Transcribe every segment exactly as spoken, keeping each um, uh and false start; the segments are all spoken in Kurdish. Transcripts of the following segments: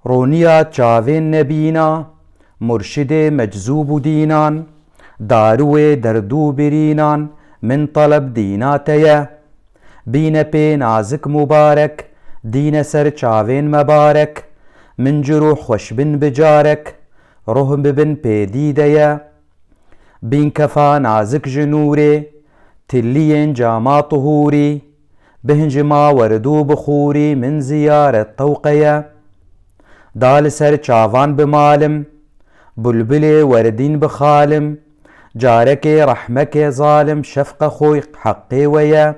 Roniya çavên nebîna, murşidê meczûb û dînan, darûyê derd û birînan, min teleb dîna te ye. Bîne pê nazik mubarek, dîne ser çavên mebarek, min ci rûh xweş bin bi carek, roh bibin pê dîde ye. Bîn kefa nazik ji nûrê, tilliyên cama tuhûrî, bihincima werd û bixûrî min ziyaret tewqe ye. Da li ser çavan bi malim, bulbilê werdîn bi xalim, carekê rehmekê zalim şefqe xwe heqê we ye.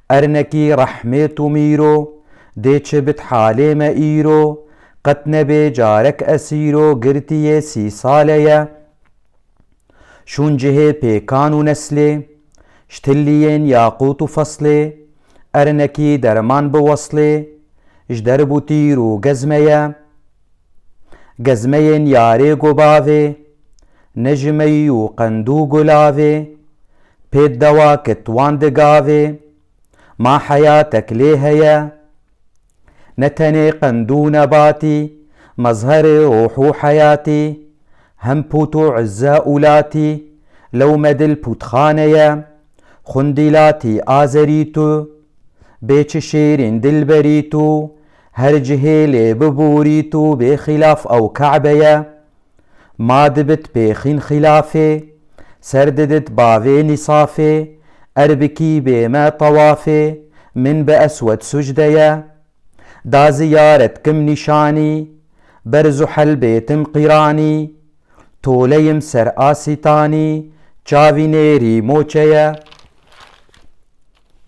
Ernekî rehmê tu mîro, dê çi bit halê me îro, qet nebê carek esîro, girtiyê sî sale ye. Şûn cihê pêkan û neslê, ji tilliyên yaqût û feslê, ernekî derman bi weslê, ji derb û tîr û gezme ye. Gezmeyên yarê gobavê, ne ji meyî û qend û gulavê, pêt dewa kit wan di gavê, ma heyatek lê heye. Ne tenê qend û nebatî, mezherê roh û heyatî, hem pût û izze û latî, lew me dil pûtxane ye, xundîlatî azerî tu, bê çi şêrîn dilberî tu, her cihê lê biborî tu, bê xîlaf ew Kabe ye. Ma dibit pêxîn xîlafê, ser didit bavê nîsafê, erbikî bê me tewafê, min bi eswed sucde ye. Da ziyaret kim nîşanî, ber zuhel bêtim qîranî, toleyim ser asîtanî, çavî nêrî moçe ye.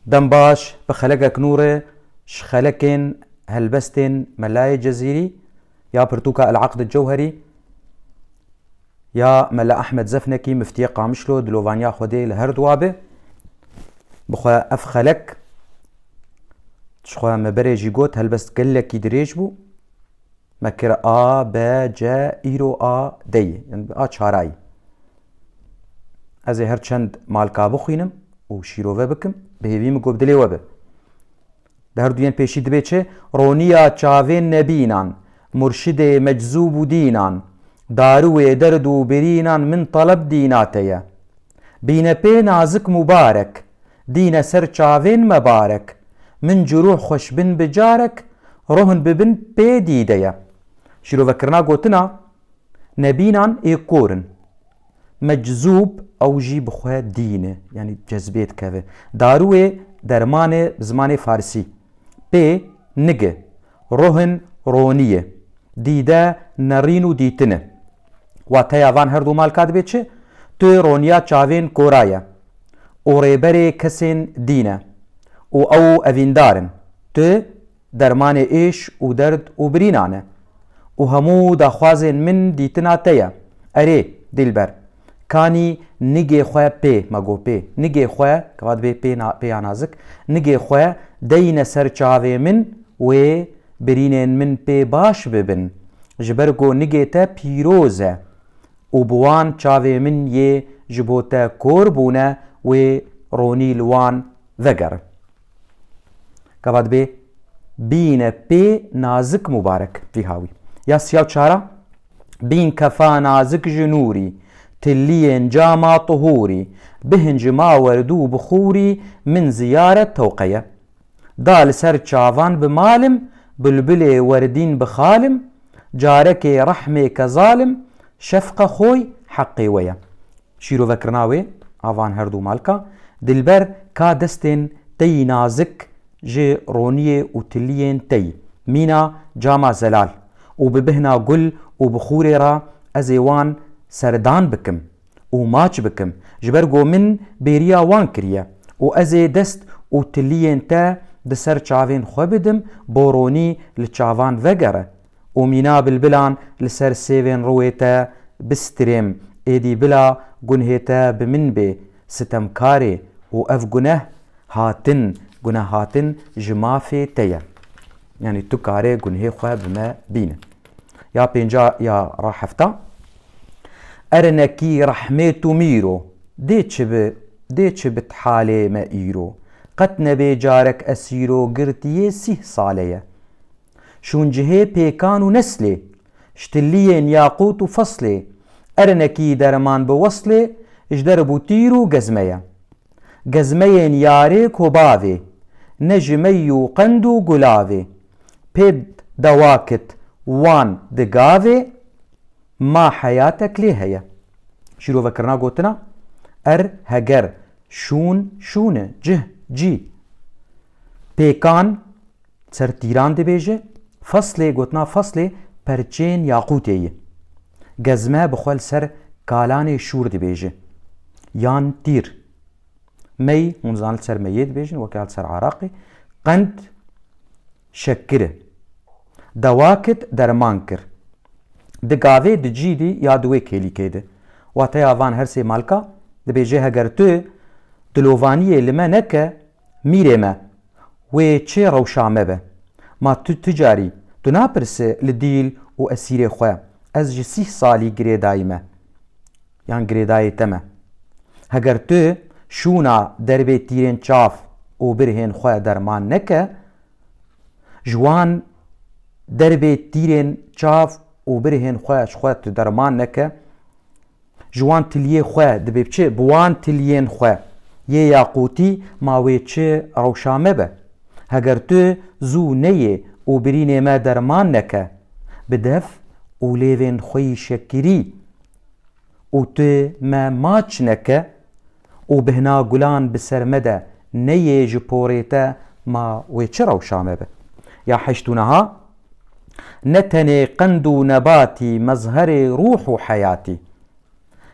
Dem baş, bi xelekek nû re ji xelekên helbestên Melayê Cezîrî ya pirtûka El Aqd Cewherî ya Mela Ehmed Zefnekî, miftiyê Qamişlo, dilovaniya Xwedê li her duwa be. Bi xwe ev xelek, ji xwe me berê jî got, helbest gelekî dirêj bû. Me kir A, B, C, îro A, D ye. Yani A çarayî. Ez ê her çend malka bixwînim û şîrove bikim, bi hêvî min ku bi dilê we be. Di her duyên pêşî dibê çi? Roniya çavên nebînan, murşidê meczûb û dînan, darûyê derd û birînan min teleb dîna te ye. Bîne pê nazik mubarek, dîne ser çavên mebarek, min ci rûh xweş bin bi carek, rohin bibin pê dîde ye. Şîrovekirina gotina nebînan ê kor in. Meczûb ew jî bi xwe dîn e, yanî cezbê dikeve. Darûyê dermanê bi zimanê farisî. Pê nig e, rohin ronî ye. Dîde nerîn û dîtin e. Wateya van her du malka dibe çi? Tu roniya çavên kora ye û rêberê kesên dîn e û ew evîndar in. Tu dermanê êş û derd û birînan e û hemû daxwazên min dîtina te ye. Erê, dîlber, kanî nigê xwe pê, me got pê, nigê xwe, keva dibê pê na-, pêya nazik, nigê xwe deyne ser çavê min wê birînên min pê baş bibin. Ji ber ku nigê te pîroz e û bi wan çavê min yê ji bo te kor bûne, wê ronî li wan vegere. Gava dibê bîne pê nazik mubarek vî hawî. Ya siya û çara, bîn kefa nazik ji nûrî, tiliyên cama tuhûrî, bihinci ma werdû bixûrî, min ziyaret tewqe ye. Da li ser çavan bi malim, bilbilê werdîn bi xalim, carekê rehmê ke zalim, şefqe xwe heqê we ye. Şîrovekirina wê, avan her du malka, dilber ka destên teyî nazik ji roniyê û tiliyên teyî, mîna cama zelal û bi bihna gul û bixûrê re ez ê wan serdan bikim û maç bikim, ji ber ku min bêriya wan kiriye û ez ê dest û tiliyên te di ser çavên xwe bidim, bo ronî li çavan vegere û mîna bilbilan li ser sêvên rûyê te bistirêm, êdî bila gunhê te bi min bê sitemkarê û ev guneh hatin, guneh hatin ji mafê te ye. Yanî tu karê gunhê xwe bi me bîne. Ya pênca ya ra hefta. Erinekî rehmê tu mîro, dê çi bi, dê çi bit halê me îro. Qet nebê carek esîro, girtiyê sîh sale ye. Şûncihê pêkan û neslê, ji tiliyên yaqût û feslê, erinekî derman bi weslê, ji derb û tîr û gezme ye. Gezmeyên yarê ku bavê, ne ji mey û qend û gulavê, pê dewakit wan di gavê, ma heyatek lê heye. Şîrovekirina gotina er, heger, şûn, şûne, cih, cî. Pêkan, ser tîran dibêje, feslê, gotina feslê perçên yaqûtê ye. Gezme bi xwe li ser kalanê şûr dibêje. Yan tîr. Mey, hûn zanin li ser meyê dibêjin, weke li ser araqê. Qend, şekir e. Dewakit, derman kir. Di gavê, di cî dî ya di wê kêlîkê de. Wateya van her sê malka dibêje, heger tu dilovaniyê li me neke, mîrê me, wê çi rewşa me be? Ma tu tu carî, tu napirse li dîl û esîrê xwe, ez ji sîh salî girêdayî me, yan girêdayê te me. Heger tu şûna derbê tîrên çav û birhên xwe derman neke, ji wan derbê tîrên çav û birhên xwe ji xwe tu derman neke, ji wan tiliyê xwe dibê bi çi? Bi wan tiliyên xwe yê yaqûtî ma wê çi rewşa me be? Heger tu zû neyê û birînê me derman neke, bi def û lêvên xwe yî şekirî û tu me maç neke û bihna gulan bi ser me de neyê ji porê te, ma wê çi rewşa me be? Ya heşt û neha, ne tenê qend û nebatî, mezherê rûh û heyatî.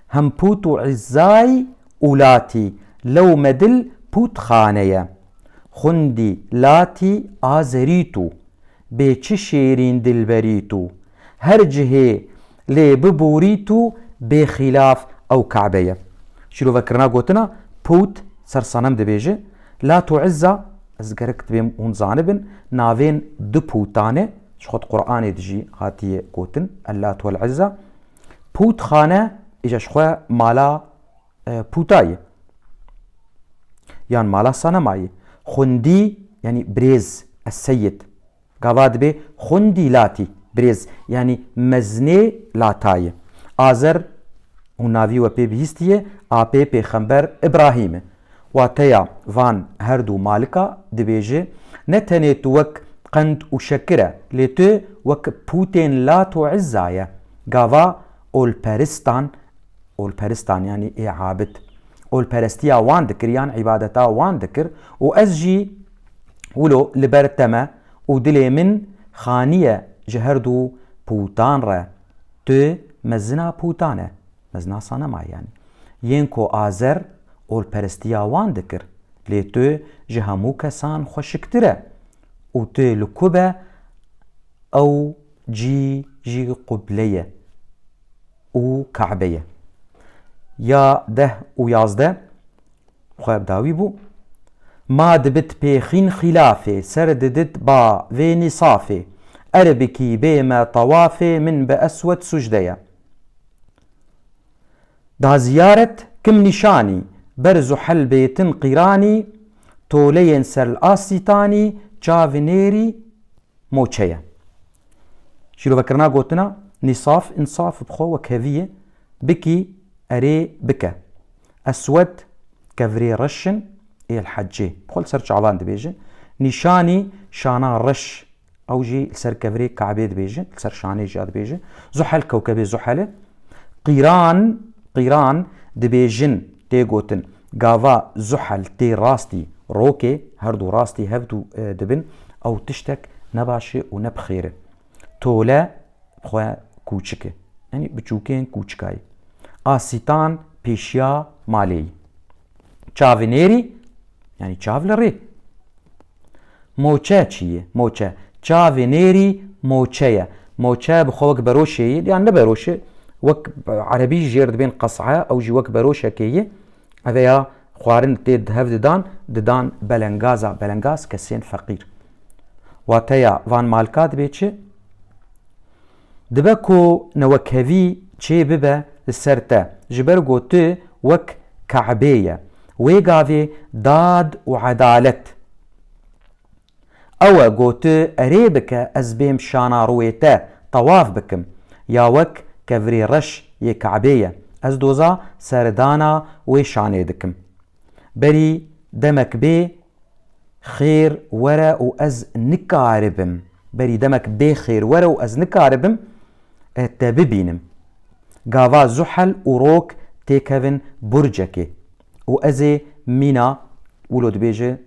Hem pût û îzzay û latî, lew me dil pûtxane ye. Xundî latî azerî tu, bê çi şêrîn dilberî tu. Her cihê lê biborî tu, bê xîlaf ew Kabe ye. Şîrovekirina gotina pût ser senem dibêje. Lat û Izza, ez gerek dibêm hûn zanibin, navên du pûtan e, ji xwe di Qur'anê de jî hatiye gotin, El-Lat wel-Izza. Pûtxane, îja ji xwe mala, e, pûta ye. Yan mala sanema ye. Xundî, yanî birêz, es-seyid. Gava dibê xundî latî, birêz, yanî mezinê lata ye. Azer û navî we pê bihîstiye, apê pêxember Îbrahîm e. Wateya van her du malika dibêje, ne tenê tu wek qend û şekir e, lê tu wek pûtên Lat û Izza ye. Gava olperistan, olperistan yanî ê abid, olperestiya wan dikir yan îbadeta wan dikir û ez jî wilo li ber te me û dilê min xaniye ji her du pûtan re. Tu mezina pûtan e. Mezina sanema yanî. Yên ku Azer olperestiya wan dikir, lê tu ji hemû kesan xweşiktir e û tu li ku be ew cî jî qible ye û Kabe ye. Ya deh û yazdeh xwe bi dawî bû. Ma dibit pêxîn xîlafê, ser didit ba vê nîsafê. Erbikî bê me tawafê, min bi eswed sucde ye. Da ziyaret kim nîşanî, ber zuhel bêtin qîranî, toleyên ser li asîtanî, çavi nêrî moçe ye. Şîrovekirina gotina nîsaf, însaf bi xwe wekhevî ye, bikî erê bike. Eswed kevirê reş in ê li hecê. Bi xwe li ser çavan dibêje. Nîşanî şana reş. Ew jî li ser kevirê Kabê dibêje, li ser şanê jî ya dibêje. Zuhel, kewkebê Zuhelê. Qîran, qîran dibêjin, tê gotin. Gava Zuhel tê rastî rokê, her du rastî hev du, e, dibin, ew tiştek ne baş e û ne bi xêr e. Tole xwe kûçik e. Yanî biçûkên kûçikayî. Asîtan pêşiya malê yî. Çavê nêrî, yanî çav li rê. Moçe çi ye? Moçe. Çavê nêrî moçe ye. Moçe bi xwe wek beroşê ye, yan ne beroşe, wek erebî jêr dibên qes'a, ew jî wek beroşekê ye. Ev ya xwarin tê hev didan, didan belengaza, belengaz kesên feqîr. Wateya van malka dibê çi? Dibe ku newekhevî çê bibe li ser te, ji ber ku tu wek Kabê ye. Wê gavê dad û edalet Ew e goti, erê bike ez bêm şana rûyê te tewaf bikim. Ya wek kevirê reş yê Kabê ye. Ez doza serdana wê şanê dikim. Berî demek bê xêr were û ez nikaribim. Berî demek bê xêr were û ez nikaribim, e, te bibînim. Gava Zuhel û rok têkevin burcekê. Û ez ê mîna, wilo dibêje,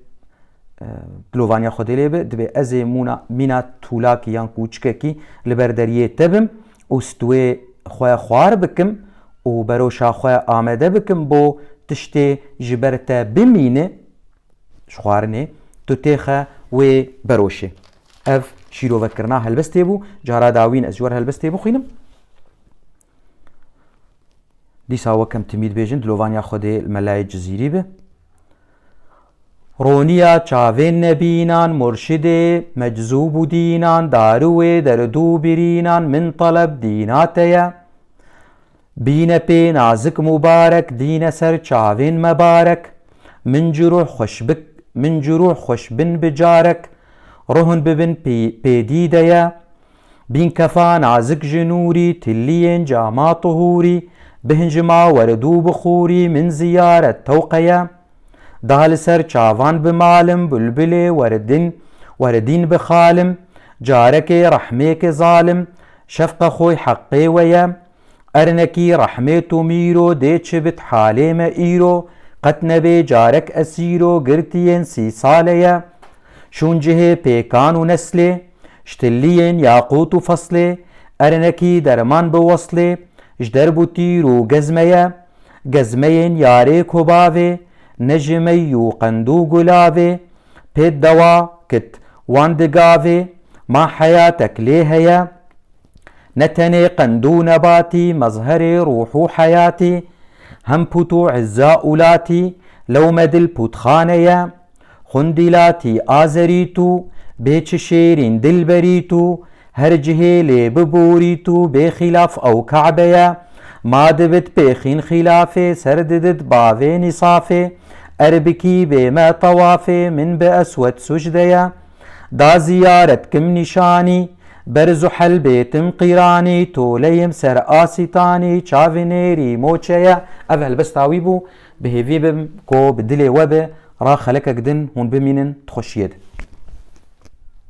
e, dilovaniya Xwedê lê be, dibê ez ê mûna, mîna tûlakî yan kûçikekî li ber deriyê te bim û stûyê xwe xwar bikim û beroşa xwe amede bikim bo tiştê ji ber te bimîne, ji xwarinê, tu têxe wê beroşê. Ev şîrovekirina helbestê bû, cara dawîn ez ji we re helbestê bixwînim. Dîsa wek em timî dibêjin, dilovaniya Xwedê li Melayê Cizîrî be. Roniya çavên nebînan murşidê, meczûb û dînan, dar û wê derd û birînan, min teleb dîna te ye. Bîne pê nazik mubarek, dîne ser çavên mebarek. Min ci ruh xweş bik, min ci ruh xweş bin bi carek. Ruhun bibin pê, pê dîde ye. Bîn kefa nazik ji nûrî, tilliyên cama tuhûrî, bihin ji ma weridû bixûrî, min ziyaret tewqe ye. Da li ser çavan bimalim, bulbilê weridin, weridîn bixalim, carekê rehmêke zalim, şefqe xwe heqê we ye. Ernekî rehmê tu mîro, dê çi bit halê me îro, qet nebê carek esîro, girtiyên sî sale ye. Şûn cihê pêkan û neslê, ji tilliyên yaqût û feslê, ernekî derman bi weslê, ji derb û tîr û gezme ye. Gezmeyên yarê ku bavê, ne ji mey û qend û gulavê, pêt dewa kit wan digavê, ma heyatek lê heye. Ne tenê qend û nebatî, mezherê rûh û heyatî, hem pût û izza û latî, lewme dil pûtxane ye. Xundîlatî azerî tu, bê çi şêrîn dilberî tu, her cihê lê biborî tu, bê xîlaf ew Kabe ye. Ma dibit pêxîn xîlafê, ser didit bavê nîsafê, erbikî bê me tewafê, min bi eswed sucde ye. Da ziyaret kim nîşanî, ber Zuhel bêtim qîranî, toleyim ser asîtanî, çavê nêrî moçe ye. Ev helbesta wî bû, bi hêvî bim ku bi dilê we be, ra xelekek din hûn bimînin di xweşiyê de.